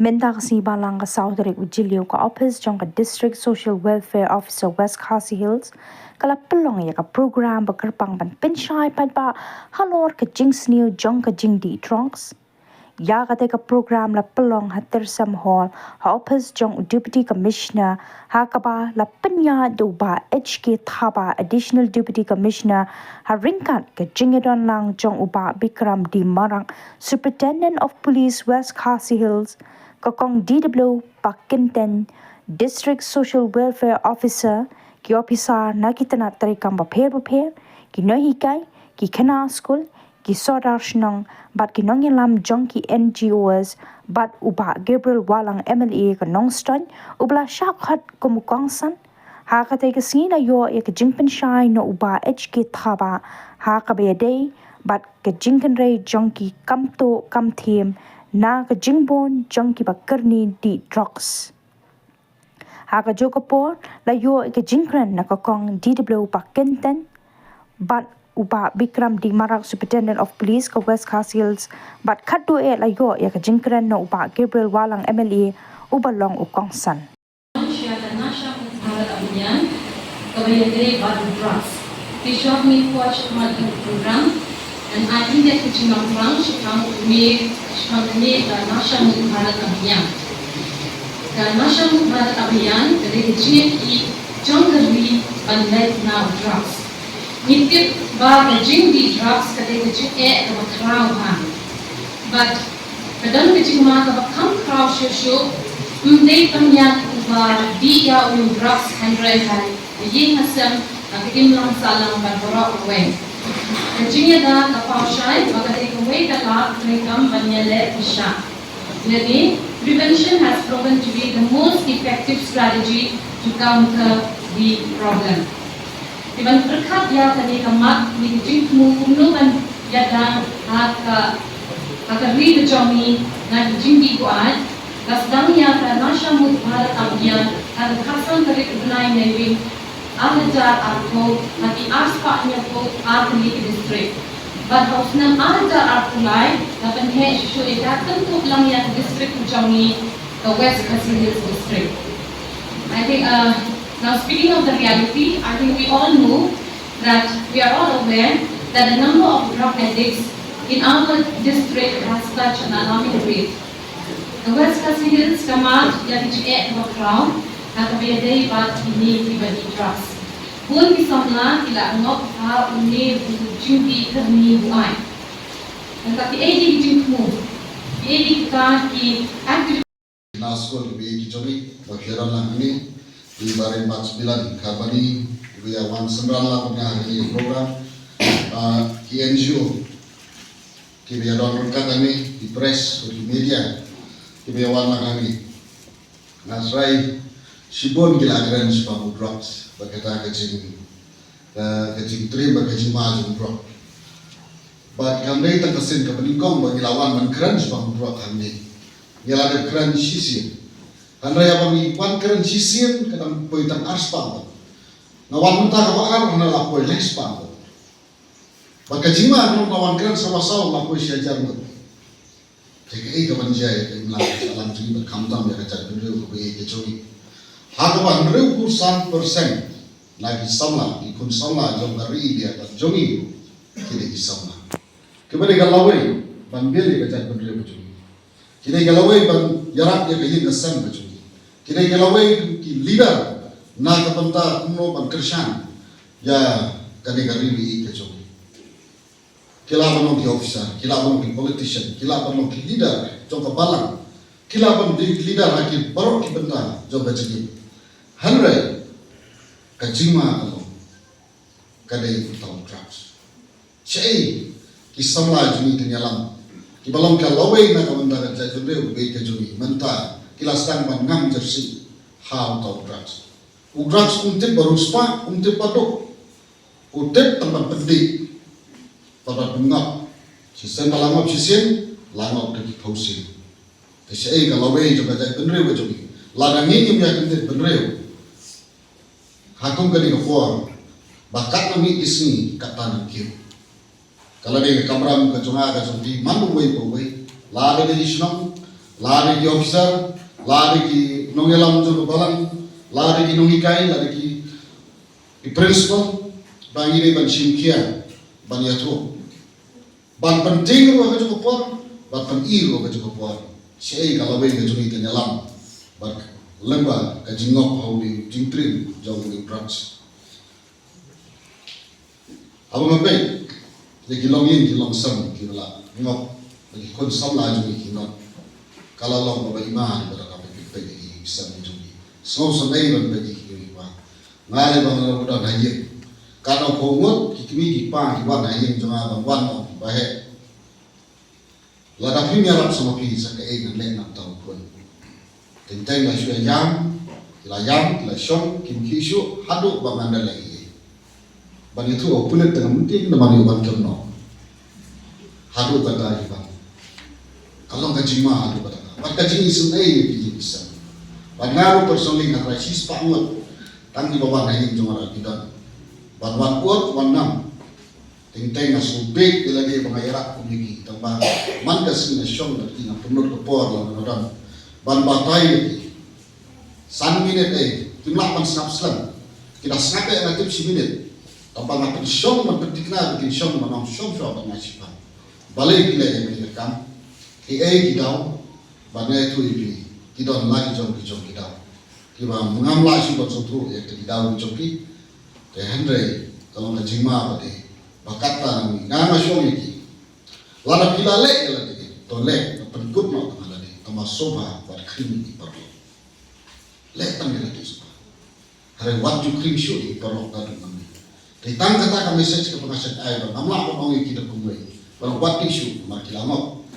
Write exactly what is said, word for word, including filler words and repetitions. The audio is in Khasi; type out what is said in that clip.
Mynta ka sngi Balang ka saw tarik u Jylliew ka ophis jong ka District Social Welfare Officer West Khasi Hills ka la pynlong ïa ka program ba kyrpang ban pynshai paidbah halor ka jingsniew jong ka jingdih drugs. Ïa kata ka program la pynlong ha Tyrsem Hall ha ophis jong u Deputy Commissioner ha kaba la pynïaid da u Bah H K Thaba, Additional Deputy Commissioner, ha ryngkat ka jingïadon lang jong u Bah Bikram D Marak, Superintendent of Police West Khasi Hills, ka Kong D W Pakyntein, District Social Welfare Officer, ki ophisar na ki tnat treikam bapher bapher, ki nonghikai, ki khynnah skul, ki sordar shnong, bad ki nongïalam jong ki N G Os, bad u Bah Gabriel Wahlang M L A ka Nongstoiñ, uba la shah khot kum u kongsan. Ha kata ka sngi la ïoh ïa ka jingpynshai na u Bah H K Thaba ha kaba ïadei bad ka jingkynrei jong ki kam tuh kam thiem na ka jingbun jong kiba kyrni dih drugs. Ha kajuh ka por la ïoh ïa ka jingkren na ka Kong D W Pakyntein bad u Bah Bikram D Marak, Superintendent of Police ka West Khasi Hills, bad khatduh eh la ïoh ïa ka jingkren na u Bah Gabriel Wahlang M L A, uba long u kongsan. Sha ka Nasha Mukt Bharat Abhiyan, kaba ïadei bad drugs. Ki shong ngi kwah sha khmat ka program, and I think that ki jingmut pang shaphang une, shaphang une ka Nasha Mukt Bharat Abhiyan. Ka Nasha Mukt Bharat Abhiyan ka dei ka jingïakhih jong ka ri ban leit na drugs. Ngi tip ba ka jingdih drugs ka dei ka jingeh kaba khraw bha. Bad ka don ka jingma kaba kham khraw shuh shuh, ym dei tang ïa uba dih ïa u drugs hynrei ha ka ïing ha sem, ha ka imlang sahlang bad baroh kawei. Ka jingïada ka paw shai ba ka dei kawei ka lad treikam ban ïaleh pyrshah. Lane, prevention has proven to be the most effective strategy to counter the problem. Te ban pyrkhat ïa kane ka mat, ne ka jingthmu kumno ban ïada ha ka, ha ka ri ka jong ngi na ka jingdih buaid, la sdang ïa ka Nasha Mukt Bharat Abhiyan ha ka khatsan tarik u bnai Naiwieng, ar hajar arphew, ha ki arspah hynñiewphew ar tylli ki district. Bad ha u snem ar hajar arphew lai, la pynheh shuh shuh ïa ka kyntuh lang ïa ka district ka jong ngi, ka West Khasi Hills District. I think, uh, now speaking of the reality, I think we all know that we are all aware that the number of drug addicts in our district has touched an alarming rate. Ka West Khasi Hills ka mad ïa ka jingeh kaba khraw ha kaba ïadei bad kine kiba dih drugs. Bun ki samla ki la ngop ha une u jingdih kyrni buaid. Nangta kiei ki jingthmu, kiei kita ki activity. Na skul kiba ïeit ki jong ngi, ba ki ïalam lang hangne, i Bah Rembach Bilan Kharbani, kiba ïa wan synran lang hangne ha kane ka program, ah, ki N G O, kiba ïadon ryngkat hangne, ki press, ki media, kiba ïa wan lang hangne. Nga tharai shibun ki la kren shaphang u drugs, bad kata ka jing, ka, ka jingtrei bad ka jingma jong u drug. Bad kam dei tang ka sien kaba nyngkong ba ngi la wan ban kren shaphang u drug hangne. Ngi la dep kren shisien. Hynrei haba ngi wan kren shisien ka dang poi tang arspah ngut. Nga wan mynta kaba ar, hynrei la poi laispah ngut. Bad ka jingma ka long ba wan kren sa ba saw la poi shi hajar ngut. Te kaei kaban jia ïa ka imlang ka sahlang jong ngi bad khamtam ïa ka jaitbynriew kaba ïeit ka jong ngi. Ha kaba hynriewphew san percent na ki samla, ki khun samla jong ka ri India bad jong ngi ruh ki dei ki samla. Kaba dei ka lawei ban bill ïa ka jaitbynriew ka jong ngi. Ki dei ka lawei ban ïarap ïa ka ïing ka sem ka jong ngi. Ki dei ka lawei ki leader na ka bynta kumno ban kyrshan ïa kane ka ri ba ïeit ka jong ngi. Ki lah ban long ki officer, ki lah ban long ki politician, ki lah ban long ki leader jong ka balang, ki lah ban long ki leader ha ki baroh ki bynta jong ka jingim. Hynrei ka jingma ka long, ka dei uta u drugs. Shaei ki samla jong ngi kin ïalam, kiba long ka lawei na ka bynta ka jaitbynriew kaba ïeit ka jong ngi, mynta ki la sdang ban ngam jersey ha uta u drugs. U drugs um tip ba riewspah, um tip ba duk. U tip tang ban pyndih, tang ban pynngop. Shisien ba la ngop shisien, la ngop da ki phew sien. Te shaei ka lawei jong ka jaitbynriew ka jong ngi. Lada ngi ngim ïa kyntiew bynriew ha kum kane ka por, ba katno mih ki sngi, katta nang kiew. Ka la dei ka kamram ka jong nga ka jong phi, man uwei pa uwei, lada dei shnong, Lada ki officer, lada ki nongïalam jong ka balang, lada ki nonghikai, lada ki, ki principal, ba ngi dei ban shim khia, ban ïathuh. Ban pyntieng ruh ha ka jong ka por, ban pyni ruh ha ka jong ka por. Shaei ka lawei ka jong ngi kan ïalam bad lyngba ka jingngop ha u jingtrei jong u drugs. Haba nga peit ïa ki longïing ki longsem kiba la ngop, ba ki khun samla jong ngi ki ngop, ka la long kaba iman ba da ka peit peit ïa ki sem jong ngi. Sngewsynei ban peit ïa ki ïing ki pa. Nga lei ba nga la don ha ïing, katno ko ngut ki kmie ki kpa ki wan ha ïing jong nga ban wan ong ba heh. Lada phim ïarap sa ma phi sa kaei ngan leh na uta u khun. Teng teng la shu ïam, ki la ïam, ki la shong, kim khih shuh haduh ba ngan da leh ei ei. Ban ïathuh ïa u pulit te ngam tieng namar ïa u ban kyrnoh. Haduh kata ki ban, ka long ka jingma haduh kata ka, bad ka jingisynei ïa ki ïing ki sem. Bad nga ruh personally nga trai shispah ngut, tang kiba wan ha ïing jong nga ki don. Ban wan ud wan nam. Teng teng nga sngewbha ïa lade ba nga ïarap kum ïa ki, tang ba man ka sngi nga shong bad ki, nga pynlut ka por lada nga don ban batai ïa ki. San minit ei, kim lah ban sngap slem. Ki da sngap ei, nga tip shi minit. Tang ba nga pynshong ban pynthikna ba kin shong ban ong shong shong ban nga shiphang. Balei ki leh ïa kane ka kam? Kiei ki daw? Ban ïathuh ïa phi, ki don la ki jong ki jong ki daw kiba ngam lah shuh ban sngewthuh ïa ki daw ki jong ki. Te hynrei ka long ka jingma ba dei ba kata ngi nga nga shong ïa ki. Lada phi la leh ïa lade, to leh, to pynkut noh tang ïa lade, tang ba sngewbha bad khring ïa ki paralok. Leh tang ïa lade sngewbha. Hynrei wat ju khring shuh ïa ki paralok naduh mynne. Te tang kata ka message kaba nga shait ai, ba ngam lah ban ong ïa ki da kumwei, ba wat khring shuh namar ki la ngop.